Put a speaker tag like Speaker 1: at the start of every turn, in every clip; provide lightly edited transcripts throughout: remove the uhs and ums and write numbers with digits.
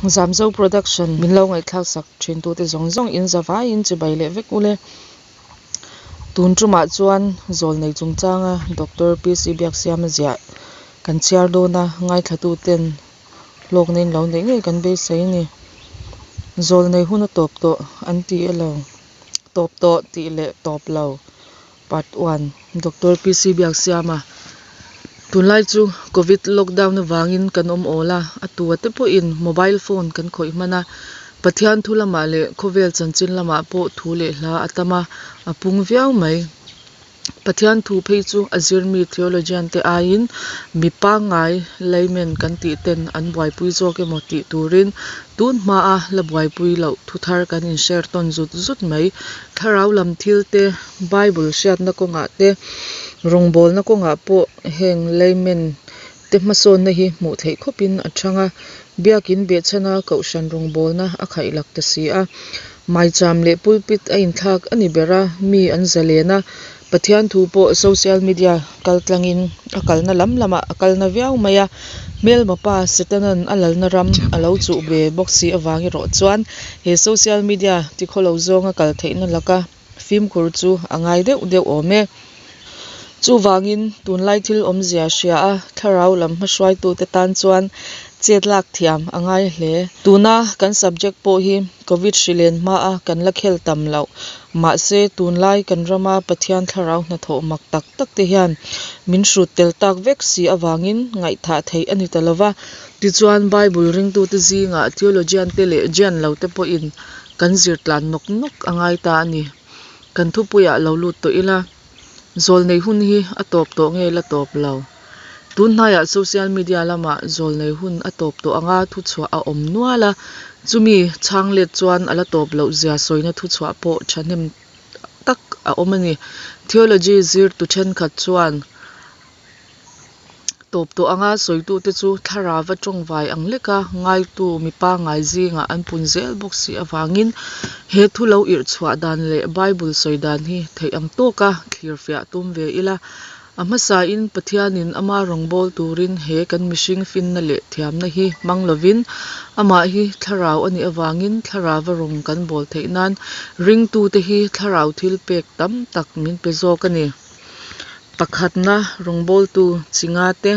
Speaker 1: Zamzo Production min lo ngaihthlak sak thin tute zawng zawng in zavaiin chibai leh vek ule. Tun tumah chuan zawlnei chungchanga Doctor PC Biaksiama ziah kan chhiar dawn a, ngaithlatu ten hlawkna in lo neih ngei kan beisei a ni. Zawlnei hun a tawp tawh an ti elo? Tawp tawh tih leh tawp lo. Part one, Doctor PC Biaksiama Tunlai chu Covid lockdown avangin kan awm awl a, a tu a te pawhin mobile phone kan khawih hman a, Pathian thu lamah leh khawvel chanchin lamah pawh thu leh hla a tam a, a pung viau mai. Pathian thu phei chu a zirmi theologian te aiin mi pangngai, layman, kan tih ten an buaipui zawk emaw tih turin tun hmaa la buaipui loh thu thar kan in share tawn zut zut mai. Thlarau lam thil te, Bible hriatna kawngah te, rawngbawlna kawngah pawh heng layman te hmasawnna hi hmuh theih khawpin a chhang a, Biakin behchhana Kohhran rawngbawlna a khaihlak ta si a. Maicham leh pulpit a inthlak a ni ber a, mi an zalen a, Pathian thu pawh social media kaltlangin a kalna lam lamah a kalna viau mai a, hmelma pa Setanan a lalna ram a lo chuh ve bawk si avang erawh chuan he social media tikhawlo zawnga kal theihna laka fimkhur chu a ngai deuh deuh awm e. Chuvangin tunlai thil awmzia hria a thlarau lam hmahruaitute tan chuan chet lak thiam a ngai hle. Tuna kan subject pawh hi Covid hri len hmaa kan la khel tam loh. Mahse tunlai kan rama Pathian thlarau hnathawh mak tak tak te hian min hrut tel tak vek si avangin ngaihthah theih a ni ta lova. Tichuan Bible ringtute zingah theologian te leh jian lo te pawhin kan zir tlan nawk nawk a ngai ta a ni. Kan thupuiah lo lut tawh ila, zawlnei hun hi a tawp tawh nge la tawp lo? Tun hnaiah social media lamah zawlnei hun a tawp tawh anga thuchhuah a awm nual a, chumi chhang let chuan a la tawp loh zia sawina thuchhuah pawh thahnem tak a awm a ni. Theology zirtu thenkhat chuan. Tawp tawh anga sawitute chu thlarava tawngvai ang leka ngaitu mi pangngai zingah an pun zel bawk si avangin he thu lo irh chhuah dan leh Bible sawi dan hi theih ang tawka thlir fiah tum ve ila. A hmasain Pathianin ama rawngbâwl turin he kan mihring finna leh thiamna hi hmang lovin amah hi thlarau a nih avangin thlarava rawng kan bawl theih nan ringtute hi thlarau thilpek tam tak min pe zawk a ni. Pakhatna rawngbawltu chi nga te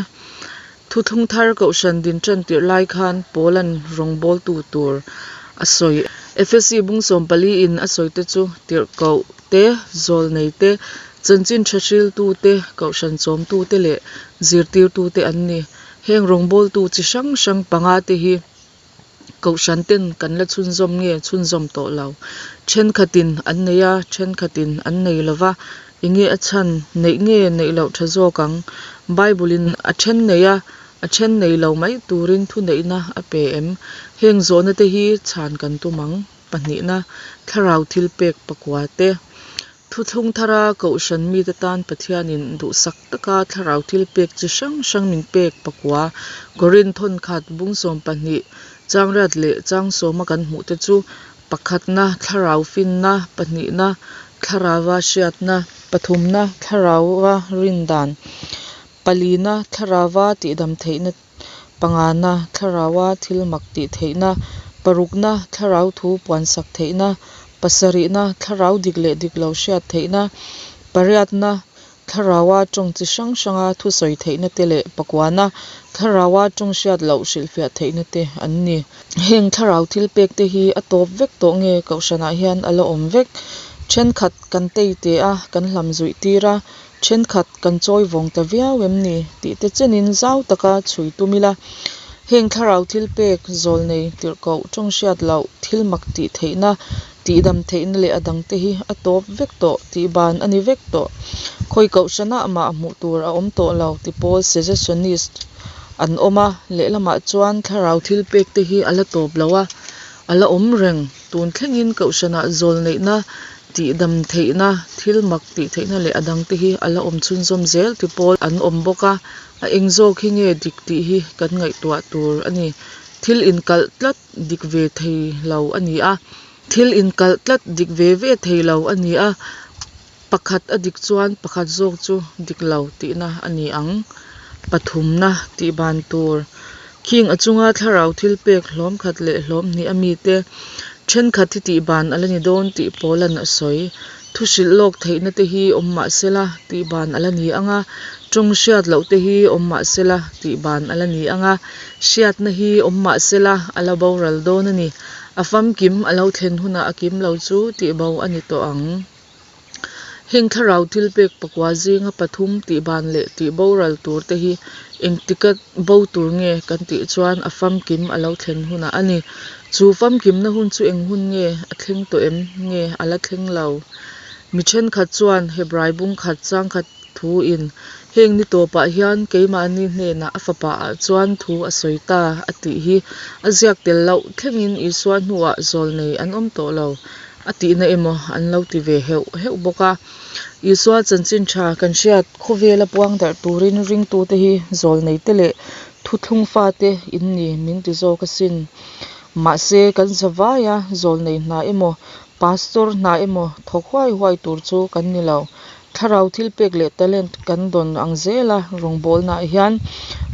Speaker 1: Thuthlung Thar Kohhran din tan tirh lai khan Paula'n rawngbawltu tur a sawi. Efesi bung 14 in a sawi te chu tirhkoh te, zawlnei te, chanchin tha hriltu te, kohhran chawmtu te leh zirtirtu te an ni. Heng rawngbawltu chi hrang hrang panga te hi Kohhran ten kan la chhunzawm nge chhunzawm tawh lo. Thenkhatin an nei a, thenkhatin an nei lo va, enge a chhan neih nge neih loh tha zawk ang? Bible in a then nei a, a then nei lo mai turin thuneihna a pe em? Heng zawhna te hi chhan kan tum ang. Pahnihna, Thlarau thilpek pakua te. Thuthlung thara Kohhran mite tan Pathianin duhsak taka thlarau thilpek chi hrang hrang min pek pakua Korinth thawnkhat bung 12 changriat leh chang sawma kan hmuh te chu, pakhatna thlarau finna, pahnihna thlarauva hriatna, pathumna thlarauva rindan, palina thlarauva tihdam theihna, pangana thlaraua thil mak tih theihna, parukna thlarau thu puansak theihna, pasarihna thlarau dik leh dik lo hriat theihna, pariatna thlaraua tawng chi hrang hranga thusawi theihna te leh pakuana thlaraua tawng hriat loh hrilhfiah theihna te an ni. Heng thlarau thil pek te hi a tawp vek tawh nge Kohhranah hian a la awm vek? Thenkhat kan tei teh a, kan hlam zuih tir a, Thenkhat kan chawi vawng ta viau em ni tih te chenin zau taka chhui tum ila, heng thlarau thilpek, zawlnei, tirhkoh, tawnghriat loh, thil mak tih theihna, tihdam theihna leh a dangte hi a tawp vek tawh tih ban a ni vek tawh. Khawi kohhranah mah hmuh tur a awm tawh lo ti pawl cessationist an awm a, lehlamah chuan thlarau thilpek te hi a la tawp lo a, a la awm reng. Tun thlengin kohhranah zawlneihna Tihdam theihna, thil mak tih theihna leh a dangte hi a la awm chhunzawm zel ti pawl an awm bawk a, a eng zawk hi nge dik tih hi kan ngaihtuah tur a ni. Thil inkalh tlat dik ve thei lo a ni a, thil inkalh tlat dik ve ve thei lo a ni a, pakhat a dik chuan pakhat zawk chu dik lo tihna a ni ang. Pathumna tih ban tur. Khing a chunga thlarau thilpek hlawm khat leh hlawm hnih a mite thenkhat hi tihban a la ni dawn tih Paulan a sawi. Thu hrilh lawk theihna te hi awm mah sela, tihban a la ni ang a, tawng hriat loh te hi awm mah sela, tihban a la ni ang a, hriatna hi awm mah sela, a la boral dawn a ni. A famkim a lo thlen hunah a kim lo chu tihbo a ni tawh ang. Heng thlarau thilpek pakua zinga pathum tihban leh tihboral tur te hi engtika bo tur nge kan tih chuan a famkim a lo thlen hunah a ni. Chu famkimna hun chu eng hun nge? A thleng tawh em? Nge a la thleng lo? Mi thenkhat chuan Hebrai bung khat chang khat thuin heng ni tawpah hian keimahni hnenah a Fapaah chuan thu a sawi ta a tih hi a ziak tel loh thlengin Isua hnuah zawlnei an awm tawh lo a tihna emaw an lo ti ve heuh heuh bawk a. Isua chanchin tha kan hriat khawvela puang darh turin ringtute hi zawlneite leh thuthlung fate in ni min ti zawk asin. Mahse kan zavaia zawlnei hna emaw pastor hna emaw thawk huai huai tur chu kan ni lo. Thlarau thilpek leh talent kan dawn ang zela rawngbawlnaah hian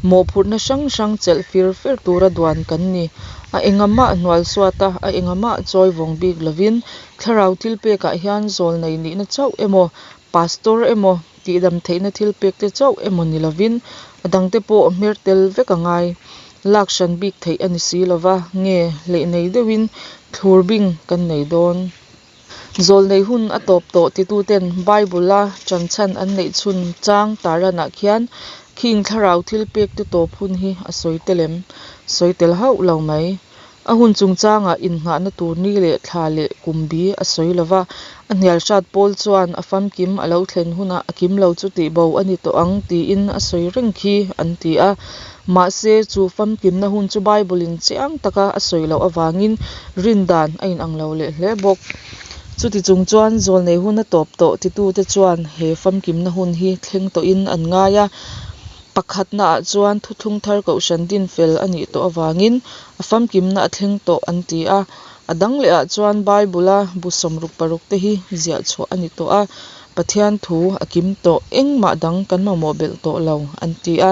Speaker 1: mawhphurhna hrang hrang chelh fir fer tura duan kan ni. A enga mah hnual suat a, a enga mah chawi vawng bik lovin thlarau thilpekah hian zawlnei nihna chauh emaw, pastor emaw, tihdam theihna thilpekte chauh emaw ni lovin a dangte pawh hmer tel vek a ngai. Lak hran bik theih a ni si lova, nge hleih nei deuhin thlur bing kan nei dawn? Zawlnei hun a tawp tawh tituten Bible-a ṭanchhan an neih chhun chang tarlanah khian khing thlarau thilpekte tawp hun hi a sawi tel em? Sawi tel hauh lo mai. A hun chungchangah innghahna tur ni leh thla leh kum bi a sawi lo va, a hnial hrat pawl chuan a famkim a lo thlen hunah a kim lo chu tihbo a ni tawh ang tiin a sawi reng khi an ti a. Mahse, chu famkimna hun chu Bible-in chiang taka a sawi loh avangin rin dan a inang lo leh hle bawk. Chuti chung chuan zawlnei hun a tawp tawh titute chuan he famkimna hun hi thleng tawhin an ngai a. Pakhatnaah chuan Thuthlung Thar Kohhran din fel a nih tawh avangin a famkimna a thleng tawh an ti a. A dang lehah chuan Bible-a bu 66 te hi ziah chhuah a ni tawh a, Pathian thu a kim tawh, engmah dang kan mamawh belh tawh lo an ti a.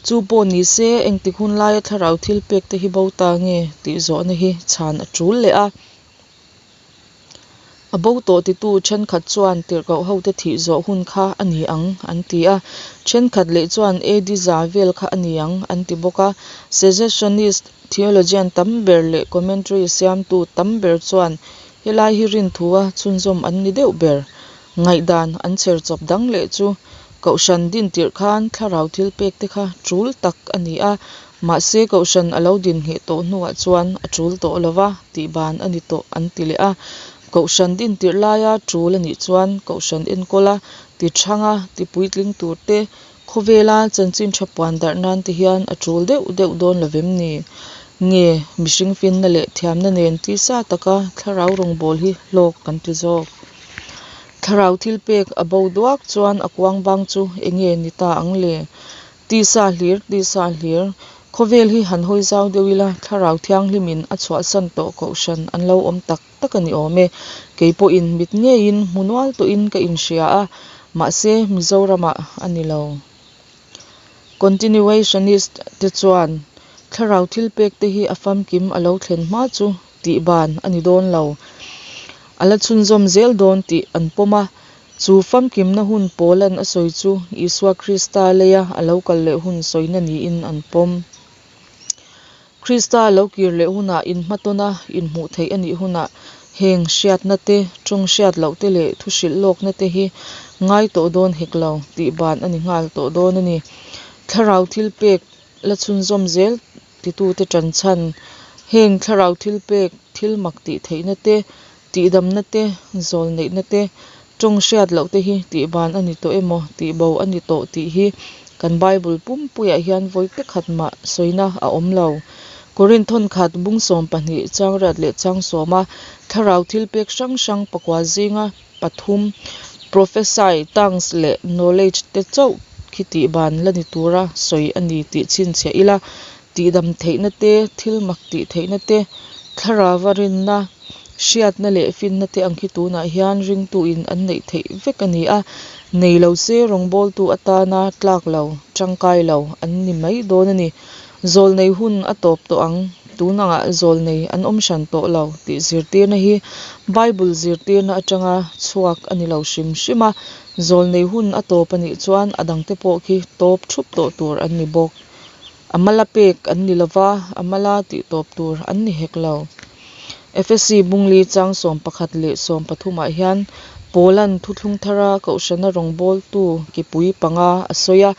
Speaker 1: Chu pawh ni se, engtik hun laia thlarau thilpek te hi bo ta nge tih zawhna hi chhan a tul leh a. A bo tawh titu thenkhat chuan tirhkoh hote thih zawh hun kha a ni ang an ti a, thenkhat leh chuan AD za vel kha a ni ang an ti bawk a. Cessationist theologian tam ber leh commentary siamtu tam ber chuan helai hi rinthua chhunzawm an ni deuh ber. Ngaihdan an chher chawp dang leh chu Kohhran din tirh khan thlarau thilpek te kha tul tak a ni a, mahse Kohhran a lo din ngheh tawh hnuah chuan a tul tawh lo va, tihban a ni tawh an ti leh a. Kohhran din tirh laia tul a nih chuan Kohhran enkawl a, ti thang a, ti puitling tur te, khawvela chanchin tha puan darh nan te hian a tul deuh deuh dawn lo vem ni? Nge mihring finna leh thiamna nen tisa taka thlarau rawngbâwl hi hlawk kan ti zawk? Thlarau thilpek a bo duak chuan a kuang bang chu enge ni ta ang le? Tisa hlir, tisa hlir. Khawvel hi han hawi zau deuh ila, Thlarau Thianghlimin a chhuahsan tawh kohhran an lo awm tak tak a ni awm e. Kei pawhin mit ngeiin hmu nual tawhin ka inhria a, mahse Mizoramah a ni lo. Continuationist te chuan Thlarau thilpek te hi a famkim a lo thlen hma chu tihban a ni dawn lo, a la chhunzawm zel dawn tih an pawm a. Chu famkimna hun Paulan a sawi chu Isua Krista leia a lo kal leh hun sawina niin an pawm. Krista lo kir leh hunah inhmatawna inhmuh theih a nih hunah heng hriatna te, tawng hriat loh te leh thu hrilh lawkna te hi ngai tawh dawn hek lo tih ban a ni nghal tawh dawn a ni. Thlarau thilpek la chhunzawm zel titute ṭan chhan, heng thlarau thilpek, thil mak tih theihna te, tihdamna te, zawlneihna te, tawng hriat loh te hi tihban a ni tawh emaw, tihbo a ni tawh tih hi kan Bible pumpuiah hian vawi te khat mah sawina a awm lo. Korinth thawnkhat bung 12 chang riat leh chang sawma thlarau thilpek hrang hrang pakua zinga pathum, prophesy, tongues leh knowledge te chauh khi tihban la ni tura sawi a ni tih chhinchhiah ila, tihdam theihna te, thil mak tih theihna te, thlarauva rinna, hriatna leh finna te ang khi tunah hian ringtuin an neih theih vek a ni a, nei lo se rawngbawltu atana tlak lo, tangkai lo an ni mai dawn a ni. Zawlnei hun a tawp tawh ang, tun angah zawlnei an awm hran tawh lo tih zirtirna hi Bible zirtirna atanga chhuak a ni lo hrim hrim a. Zawlnei hun a tawp a nih chuan a dangte pawh khi tawp thup tawh tur an ni bawk. A mala pek an ni lo va, a mala tihtawp tur an ni hek lo. Efesi bung li chang sawmpakhat leh sawmpathumah hian Paula'n Thuthlung Thara Kohhrana rawngbawltu kipui panga a sawi a,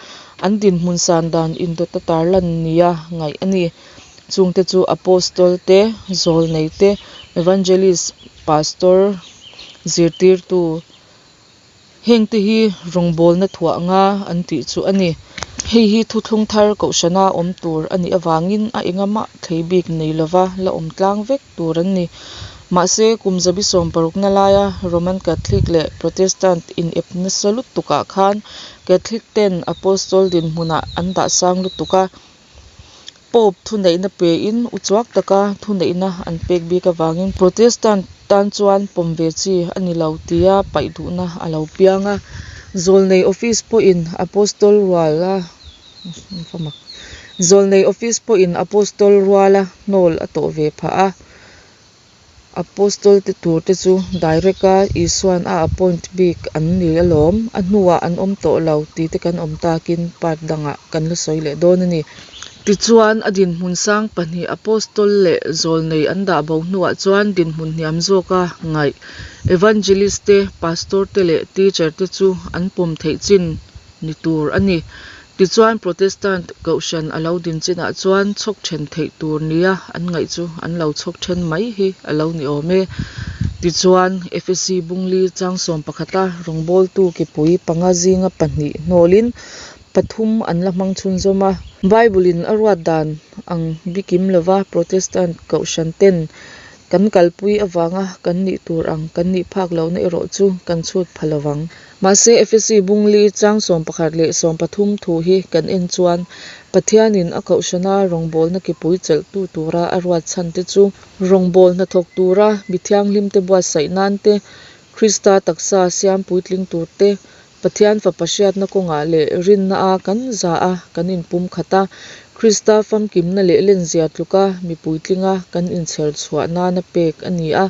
Speaker 1: an dinhmun san dan indawta tarlan nia ngaih a ni. Chungte chu Apostol te, Zawlnei te, Evangelist, Pastor, Zirtirtu. Hengte hi rawngbawlna thuah nga an tih chu a ni. Hei hi Thuthlung Thar Kohhrana awm tur a nih avangin a enga mah thlei bik nei lova la awm tlang vek tur an ni. Mahse, kum zabi sawmparukna laia Roman Catholic leh Protestant inep nasa lutukah khan Catholic ten Apostol dinhmunah an dah sang lutuk a, Pope thuneihna pein uchuak taka thuneihna an pek bik avangin Protestant tan chuan pawm ve chi a ni lo tia paih duhna a lo piang a. Zawlnei Office pawhin Apostol ruala Zawlnei Office pawhin Apostol ruala hnawl a tawh ve phah a. Apostol te tur te chu direct a Isuan a appoint bik an ni alawm, a hnuah an awm tawh lo ti te kan awm takin part dangah kan la sawi leh dawn a ni. Tichuan, a dinhmun sang pahnih Apostol leh Zawlnei an dah bo hnuah chuan dinhmun hniam zawka ngaih Evangelist te, Pastor te leh Teacher te chu an pawm theih chin ni tur a ni. Tichuan, Protestant Kohhran a lo din chinah chuan chhawk then theih tur nia an ngaih chu an lo chhawk then mai hi a lo ni awm e. Tichuan, Efesi bung li chang sawmpakhata rawngbawltu kipui panga zinga pahnih hnawlin pathum an la hmang chhunzawm a. Bible-in a ruat dan ang bikim lova Protestant Kohhran ten kan kalpui avanga kan nih tur ang kan nih phak lohna erawh chu kan chhut pha lovang. Mahse, Efesi bung li chang sawmpakhat leh sawmpathum thu hi kan en chuan Pathianin a Kohhrana rawngbawlna kipui chelhtu tura a ruat chhan te chu rawngbawl hnathawk tura mi thianghlimte buatsaih nan te, Krista taksa siam puitling tur te, Pathian Fapa hriatna kawngah leh rinna a kan za a kan inpumkhat a, Krista famkimna leh lenzia tluka mi puitlinga kan inchher chhuah nana pek a ni a.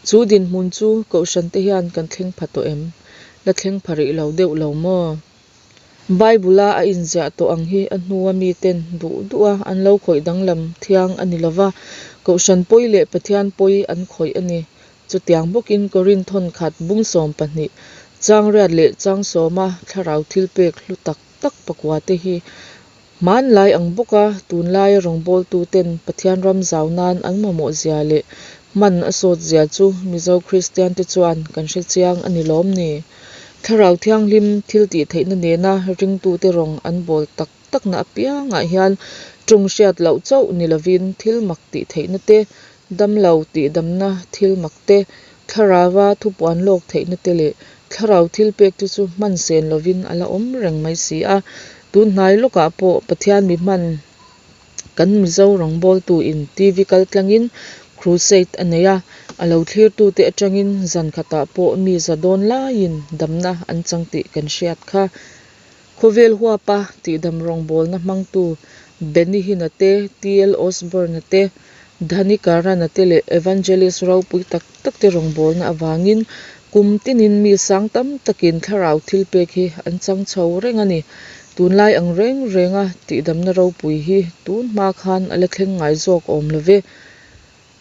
Speaker 1: Chu dinhmun chu Kohhrante hian kan thleng pha tawh em? La thleng pha rih lo deuh lo maw? Bible-a a inziah tawh ang hi a hnua miten duh duha an lo khawih danglam thiang a ni lova, Kohhran pawi leh Pathian pawi an khawih a ni. Chutiang bawkin Korinth thawnkhat bung sawmpahnih, changriat leh changsawma thlarau thilpek hlu tak tak pakuate hi hmanlai ang bawka tunlaia rawngbawltuten Pathian ram zau nan an mamawhzia leh hman a sawtzia chu Mizo Kristiante chuan kan hre chiang a ni lawm ni? Thlarau Thianghlim thiltihtheihna nena ringtute rawng an bawl tak takna apiangah hian tawng hriat loh chauh ni lovin thil mak tihtheihna te, damlo tihdamna thil mak te, thlarauva thupuan lawk theihna te leh thlarau thilpek te chu hman sen lovin a la awm reng mai si a. Tun hnai lawkah pawh Pathian mi hman kan Mizo rawngbawltu in TV kaltlangin crusade a nei a, a lo thlirtute atangin zan khatah pawh mi za dawn laiin damna an chang tih kan hriat kha. Khawvel huapa tihdam rawngbawlna hmangtu Benny Hinn-a te, TL Osborne-a te, Dhani Karan-a te leh Evangelist ropui tak tak te rawngbawlna avangin kum tinin mi sang tam takin thlarau thilpek hi an chang chho reng a ni. Tunlai ang reng renga tihdamna ropui hi tun hma khan a la thleng ngai zawk awm lo ve.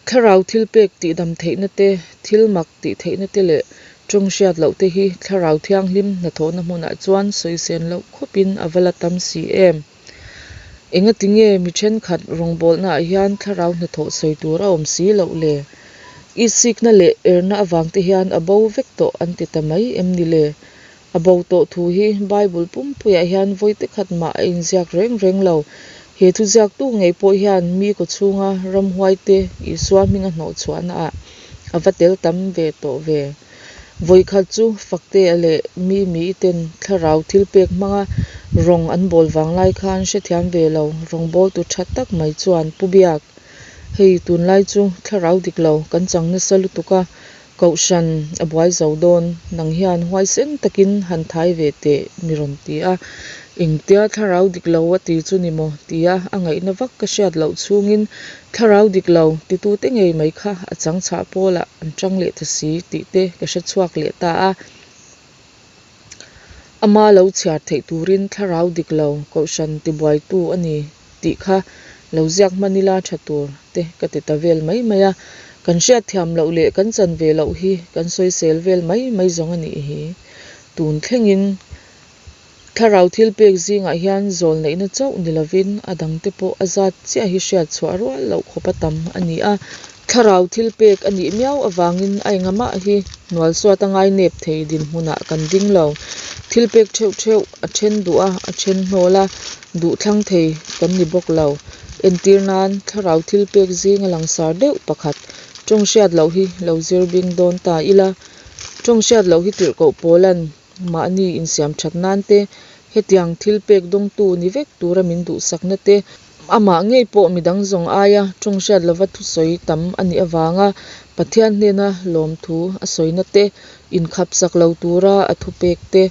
Speaker 1: Thlarau thilpek tihdam theihna te, thil mak tih theihna te leh tawng hriat loh te hi Thlarau Thianghlim hnathawhna hmunah chuan sawisên loh khawpin a va la tam si em? Engati nge mi thenkhat rawngbawlnaah hian thlarau hnathawh sawi tur a awm si loh le? Itsikna leh erna avang te hian a bo vek tawh an ti ta mai em ni le? A bo tawh thu hi Bible pumpuiah hian vawi te khat mah a inziak reng reng lo. He thuziaktu ngei pawh hian mi kawchhunga ramhuaite Isua hminga hnawhchhuahnaah a va tel tam ve tawh ve. Vawikhat chu Faktea leh Mimi-i ten thlarau thilpek hmanga rawng an bawl vanglai khan hrethiam ve lo rawngbawltu tha tak mai chuan Pu Biak, hei tunlai chu thlarau dik lo kan chang nasa lutuk a, Kohhran a buai zo dawn, nang hian huaisen takin han thai ve teh mi rawn ti a. Engtia thlarau dik lo a ti chu ni maw tia a ngaihna vak ka hriat loh chhungin thlarau dik lo titute ngei mai kha a chang chhah pawlah an ṭang leh ta si tih te ka hre chhuak leh ta a. Ama lo chhiar theih turin thlarau dik lo kohhran tibuaitu a ni tih kha lo ziak hman ila tha tur te ka ti ta vel mai mai a. Kan hriatthiam loh leh kan chan ve loh hi kan sawisel vel mai mai zawng a nih hi. Tun thlengin thlarau thilpek zingah hian zawlneihna chauh ni lovin a dangte pawh a zat chiah hi hriat chhuah rual loh khawpa tam a ni a. Thlarau thilpek a nih miau avangin a engamah hi hnualsuata ngainep thei dinhmunah kan ding lo. Thilpek theuh theuh a then duh a, a then hnawl a, duh thlang thei kan ni bawk lo. Entir nan, thlarau thilpek zinga langsar deuh pakhat, tawng hriat loh hi lo zir bing dawn ta ila. Tawng hriat loh hi tirhkoh Paula'n mahni insiam that nan te, hetiang thilpek dawngtu ni vek tura min duhsakna te, amah ngei pawh midang zawng aia tawng hriat lova thusawi tam a nih avanga Pathian hnena lawmthu a sawina te, inkhapsak lo tura a thupek te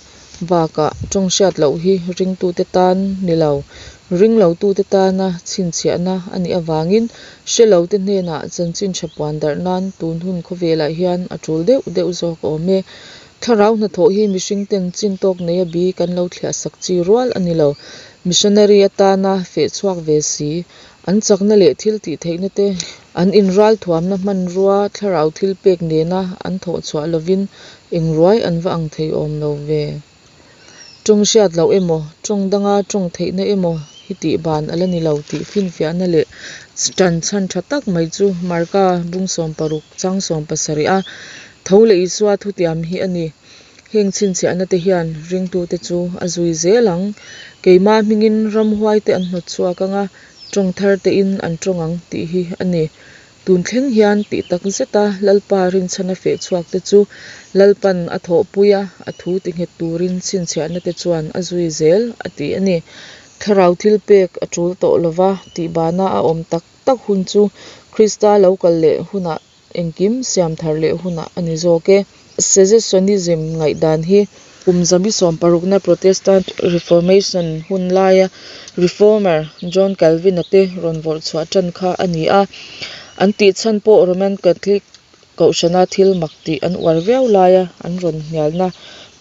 Speaker 1: bakah tawng hriat loh hi ringtute tan ni lo, ringlotute tana chhinchhiahna a nih avangin hre lote hnenah chanchin tha puan darh nan tun hun khawvelah hian a tul deuh deuh zawk awm e. Thlarau hnathawh hi mihringten chin tawk neia bi kan lo thliahsak chi rual a ni lo. Missionary atana feh chhuak ve si, an chakna leh thil tihtheihna te, an inralthuamna hmanrua thlarau thilpek nena an thawh chhuah lovin eng ruai an va ang thei awm lo ve. Tawng hriat loh emaw, tawng danga tawng theihna emaw hi tih ban a la ni lo tih finfiahna leh tan chhan tha tak mai chu Marka bung 16 chang 17 a tho leh Isua thutiam hi a ni. Heng chhinchhiahna te hian ringtute chu a zui zel ang. Keimah hmingin ramhuaite an hnawt chhuak ang a, tawng thar tein an tawng ang tih hi a ni. Tun thleng hian tih tak zeta Lalpa rinchhana feh chhuak te chu Lalpan a thawhpui a, a thu tinghet turin chhinchhiahna te chuan a zui zel a ti a ni. Thlarau thilpek a tul tawh lova tih bana a awm tak tak hun chu Krista lo kal leh hunah engkim siam thar leh hunah a ni zawk e. Secessionism ngaihdan hi kum zabi sawmparukna Protestant Reformation hun laia Reformer John Calvin-a te rawn vawrh chhuah tan kha a ni a. An tih chhan pawh Roman Catholic kohhrana thil mak tih an uar viau laia an rawn hnialna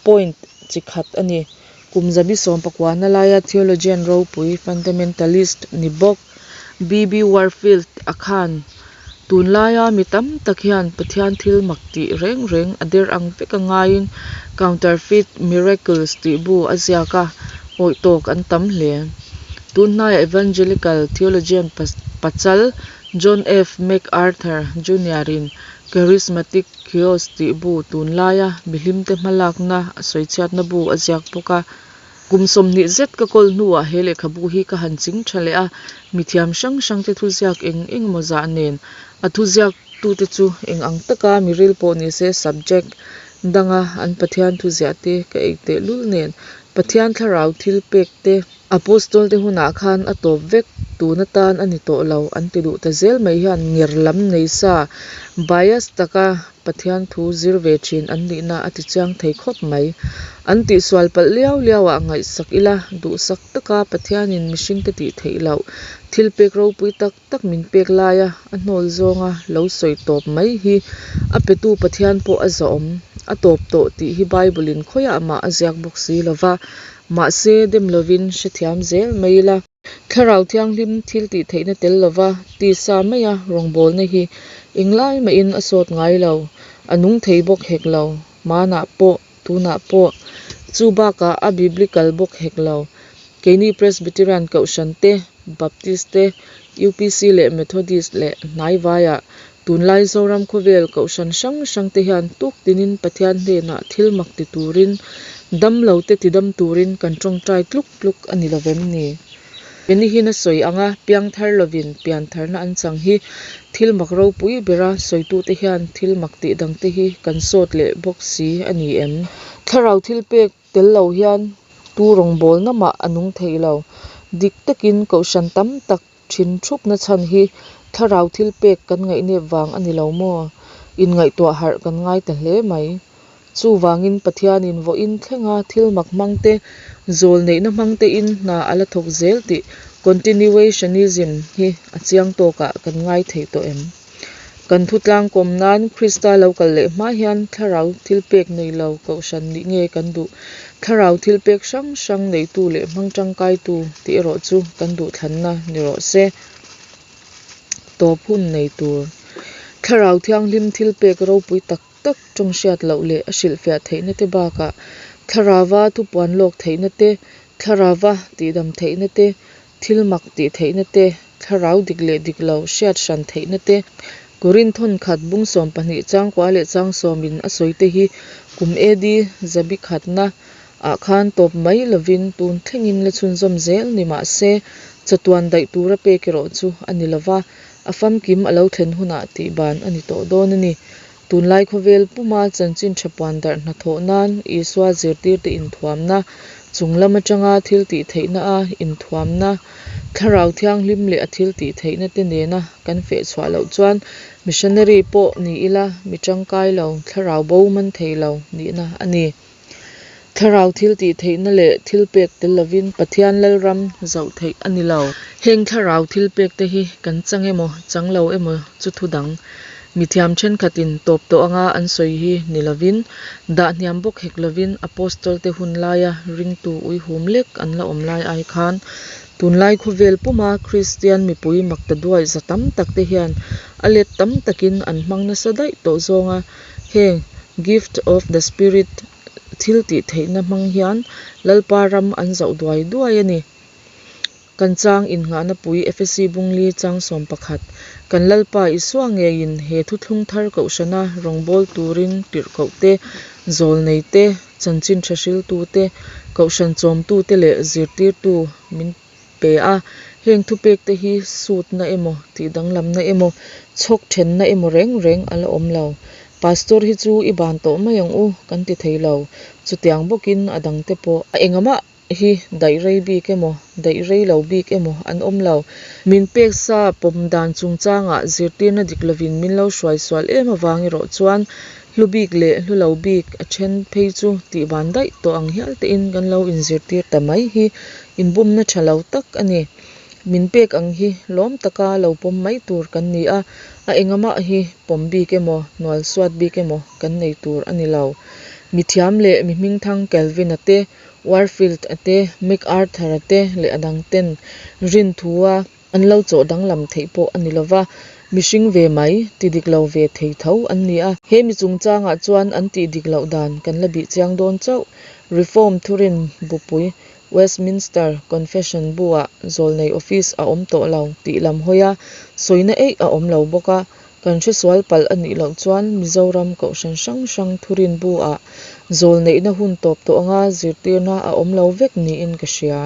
Speaker 1: point chi khat a ni. Kum zabi sawmpakuana laia theologian ropui fundamentalist ni bawk BB Warfield-a khan tunlaia mi tam tak hian Pathian thil mak tih reng reng a der ang veka ngaiin Counterfeit Miracles tih bu a ziak a, awih tawk an tam hle. Tunhnaiah Evangelical theologian pachal John F. MacArthur Junior-in Charismatic Chaos tih bu tunlaia mihlimte hmalakna a sawichhiatna bu a ziak bawk a. Kum 20 zet ka kawl hnuah he lehkhabu hi ka han ching tha leh a, mithiam hrang hrangte thuziak eng eng emaw zah nen a thuziaktute chu eng ang taka miril pawh nise subject danga an Pathian thuziah te ka ei tehlul nen Pathian thlarau thil pek te Apostol te hunah khan a tawp vek, tun atan a ni tawh lo an ti duh ta zel mai hian nger lam nei sa, bias taka Pathian thu zir ve thin an nihna a ti chiang thei khawp mai. An tihsual palh liau liauah ngaihsak ila, duhsak taka Pathianin mihringte tih theih loh thil pek ropui tak tak min pek laia a hnawl zawnga lo sawi tawp mai hi a petu Pathian pawh a zahawm a tawp tawh tih hi Bible-in khawiah mah a ziak bawk si lova, mahse dem lovin hrethiam zel mai ila. Thlarau Thianghlim thil tih theihna tel lova tisa maia rawngbawlna hi englai mahin a sawt ngai lo, a nung thei bawk hek lo, hmanah pawh, tunah pawh. Chu bakah a biblical bawk hek lo. Keini Presbyterian Kohhran te, Baptist te, UPC leh Methodist leh hnaivaiah tunlai Zoram khawvel Kohhran hrang hrang te hian tuk tinin Pathian hnenah thil mak ti turin, damlo te tidam turin kan tawngtai tluk tluk a ni lovem ni? Benihin a sawi ang a, piangthar lovin piantharna an chang hi thil mak ropui bera sawitute hian thil mak tih dangte hi kan sawt leh bawk si a ni em? Thlarau thilpek tel lo hian tu rawngbawlna mah a nung thei lo. Dik takin kohhran tam tak thin thupna chhan hi thlarau thilpek kan ngaihnep vang a ni lo maw? Inngaihtuah harh kan ngai ta hle mai. Chuvangin Pathianin vawiin thlenga thilmak hmang te, zawlneihna hmang tein hna a la thawk zel tih Continuationism hi a chiang tawkah kan ngai thei tawh em? Kan thu tlangkawm nan Krista lo kal leh hma hian thlarau thilpek nei lo kohhran nih nge kan duh? Thlarau thilpek hrang hrang neitu leh hmang tangkaitu tih erawh chu kan duhthlanna ni rawh se. Tawp hun nei tur. Thlarau Thianghlim thilpek ropui tak tak tawng hriat loh leh a hrilhfiah theihna te bakah Thlarauva thupuan lawk theihna te, Thlarauva tihdam theihna te, thil mak tih theihna te, Thlarau dik leh dik lo hriat hran theihna te, Korinth thawnkhat bung 12 chang kua leh chang sawmin a sawi te hi kum AD zabi khatna ah khan tawp mai lovin tun thlengin la chhunzawm zel ni mah se chatuan daih tura pek erawh chu a ni lova, a famkim a lo thlen hunah tih ban a ni tawh dawn a ni. Tunlai khawvel puma chanchin tha puan darh hnathawh nan Isua zirtirte inthuamna, chung lam atanga thil tih theihna a inthuamna, Thlarau Thianghlim leh a thil tih theihna te nena kan feh chhuah loh chuan missionary pawh ni ila mi tangkai lo, thlarau bo man thei lo nihna a ni. Thlarau thil tih theihna leh thilpek tel lovin Pathian Lalram zauh theih a ni lo. Heng thlarau thilpek te hi kan chang emaw chang lo emaw chu thu dang, mithiam thenkhatin tawp tawh anga an sawi hi ni lovin, dah hniam bawk hek lovin Apostol te hun laia ringtu uihum lek an la awm lai ai khan tunlai khawvel puma Kristian mipui maktaduai za tam tak te hian a let tam takin an hmang nasa daih tawh zawnga heng Gift of the Spirit thil tih theihna hmang hian Lalpa ram an zauh duai duai a ni. Kan chang innghahna pui Efesi bungli chang 11 Kan Lalpa Isua ngeiin he thuthlung thar kohhrana rawngbâwl turin tirhkoh te, zawlnei te, chanchin tha hriltu te, kohhran chawmtu te leh zirtirtu min pe a. Heng thupekte hi sutna emaw, tihdanglamna emaw, chhawk thenna emaw reng reng a la awm lo. Pastor hi chu i ban tawh mai ang u kan ti thei lo. Chutiang bawkin a dangte pawh a engamah hi daih rei bik emaw, daih rei lo bik emaw an awm lo. Min pek sa pawm dan chungchangah zirtirna dik lovin min lo hruai sual em avang erawh chuan hlu bik leh hlu lo bik a then phei chu tih ban daih tawh ang hial tein kan lo inzirtir ta mai hi inbumna tha lo tak a ni. Min pek ang hi lawm taka lo pawm mai tur kan ni a, a engamah hi pawm bik emaw, hnual suat bik emaw kan nei tur a ni lo. Mithiam leh mi hmingthang Calvin-a te, Warfield-a te, MacArthur-a te leh a dang ten rinthua an lo chawh danglam theih pawh a ni lova, mihring ve mai, ti dik lo ve thei tho an ni a. He mi chungchangah chuan an tih dik loh dan kan la bih chiang dawn chauh. Reform thurin bupui Westminster Confession bu-ah zawlnei office a awm tawh lo tih lam hawi a, sawina eih a awm lo bawk a. Kan hresual palh a nih loh chuan Mizoram Kohhran hrang hrang thurin bu-ah zawlneihna hun tawp tawh anga zirtirna a awm lo vek niin ka hria.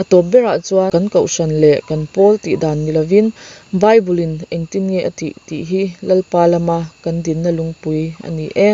Speaker 1: A tawp berah chuan kan Kohhran leh kan pawl tih dan ni lovin Bible-in engtin nge a tih tih hi Lalpa lama kan dinna lungpui a ni e.